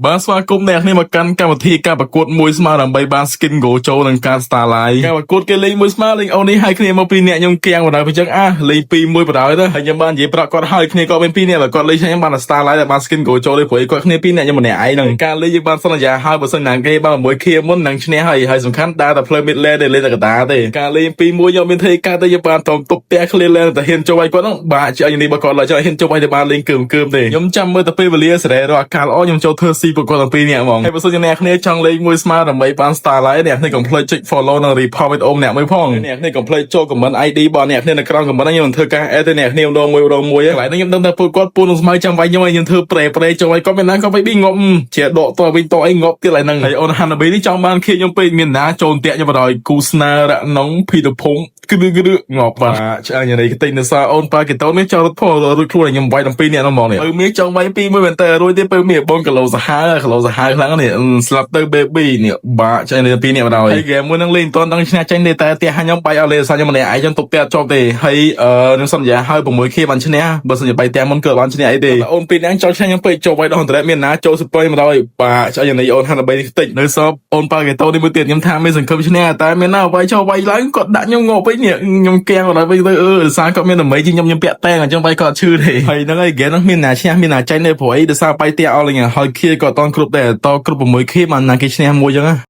បាទស្វាគមន៍អ្នកគ្នាមកកាន់កម្មវិធីការប្រកួតមួយស្មើដើម្បីបាន skin Gojo និងការ Starlight ការប្រកួតគេលេងមួយស្មើលេងអូននេះឲ្យគ្នាមកពីរអ្នកខ្ញុំគៀងបណ្ដោយអញ្ចឹងអាលេងពីរមួយបណ្ដោយទៅហើយខ្ញុំបាននិយាយប្រាប់គាត់ឲ្យគ្នាគាត់មានពីរអ្នកបើគាត់លេងខ្ញុំបាន Starlight តែបាន skin Gojo ទេព្រោះគាត់គ្នាពីរអ្នកខ្ញុំម្នាក់ឯងហ្នឹងការលេងយើងបានសន្យាឲ្យបើសិនណាគេបានមួយខៀមុននឹងឈ្នះហើយហើយសំខាន់ដើរតែផ្លូវ mid lane ទេលេងតែកតាទេការលេងពីរមួយខ្ញុំមានធ្វើការទៅយើងបានតមទប់ផ្ទះ clear lane តែហ៊ានចូលឲ្យគាត់ហ្នឹងបាក់ជាឲ្យនេះបើគាត់ឡើយចង់ហ៊ានចូលឲ្យតែបានលេងកើមកើមទេខ្ញុំចាំមើលតែពេលវេលាសេរីរកអាកាសល្អខ្ញុំចូលធ្វើស៊ីពួកគាត់ទាំងពីរនាក់ហ្មងហើយបើសិនជាអ្នកគ្នាចង់លេងមួយស្មើដើម្បីបាន Starlight អ្នកគ្នាកុំភ្លេចចុច follow និង report វីដេអូម្នាក់មួយផងអ្នកគ្នាកុំភ្លេចចូល comment ID របស់អ្នកគ្នានៅក្រោម comment ខ្ញុំនឹងធ្វើការ add ទៅអ្នកគ្នាម្ដងមួយម្ដងមួយកន្លែងនេះខ្ញុំដឹងថាពួកគាត់ពូនឹងស្មៅចាំវាយខ្ញុំឲ្យខ្ញុំធ្វើប្រេប្រេចូលឲ្យគាត់មានណាគាត់វាយប៊ីងាប់ជាដកតវិញតអីងាប់ទៀតឡើយហ្នឹងហើយអូនហាណាប៊ីនេះចង់បានខៀខ្ញុំពេកមានណាចូលតាក់ខ្ញុំបណ្ដោយគូស្នេហ៍រណងភីតភងគឺគឺងាប់បាទឆ្អើញនេះតិចនៅសារអូនប៉ាកេតូនេះចង់រត់ផងរួចខ្លួនខ្ញុំវាយដល់ពីរនាក់ហ្នឹងហ្មងនេះបើមានចង់វាយពីរមួយមែនតើរួចទៀតពេលមានបងគីឡូសាហាវគីឡូសាហាវខ្លាំងនេះស្លាប់ទៅ baby នេះបាក់ឆ្អើញនេះពីរនាក់បណ្ដោយហើយហ្គេមមួយហ្នឹងលេងមិនទាន់ដឹងឈ្នះចាញ់ទេតែផ្ទះខ្ញុំបាយអត់លេសារខ្ញុំម្នាក់ឯងចឹងទប់ផ្ទះអត់ជាប់ទេហើយអឺខ្ញុំសន្យាឲ្យ 6K បានឈ្នះបើសិនជាបាយផ្ទះមុនគឺបានឈ្នះអីទេអូនពីរនាក់ចង់ឈ្នះខ្ញុំពេកចូលវាយដល់100មានណាចូលសុពៃមកដល់បាក់ឆ្អើញនេះអូនហាណាបីនេះតិចនៅសបអូនប៉ាកេតូនេះមួយទៀតខ្ញុំថាមានសង្ឃឹមឈ្នះតែមានណាវាយចូលវាយឡើងគាត់ដាក់ខ្ញុំងាប់វិញនេះខ្ញុំកៀងដល់វិញទៅអឺសារគាត់មានដើម្បីជាខ្ញុំខ្ញុំពាក់តែងអញ្ចឹងវាយគាត់ឈឺទេហើយហ្នឹងហើយហ្គេមហ្នឹងមានណាឈ្នះមានណាចាញ់ទេព្រោះអីដោយសារបាយផ្ទះអស់លេងហើយខៀគាត់តន់គ្រប់ដែរតគ្រប់ 6K បានណាគេឈ្នះមួយអញ្ចឹងណា។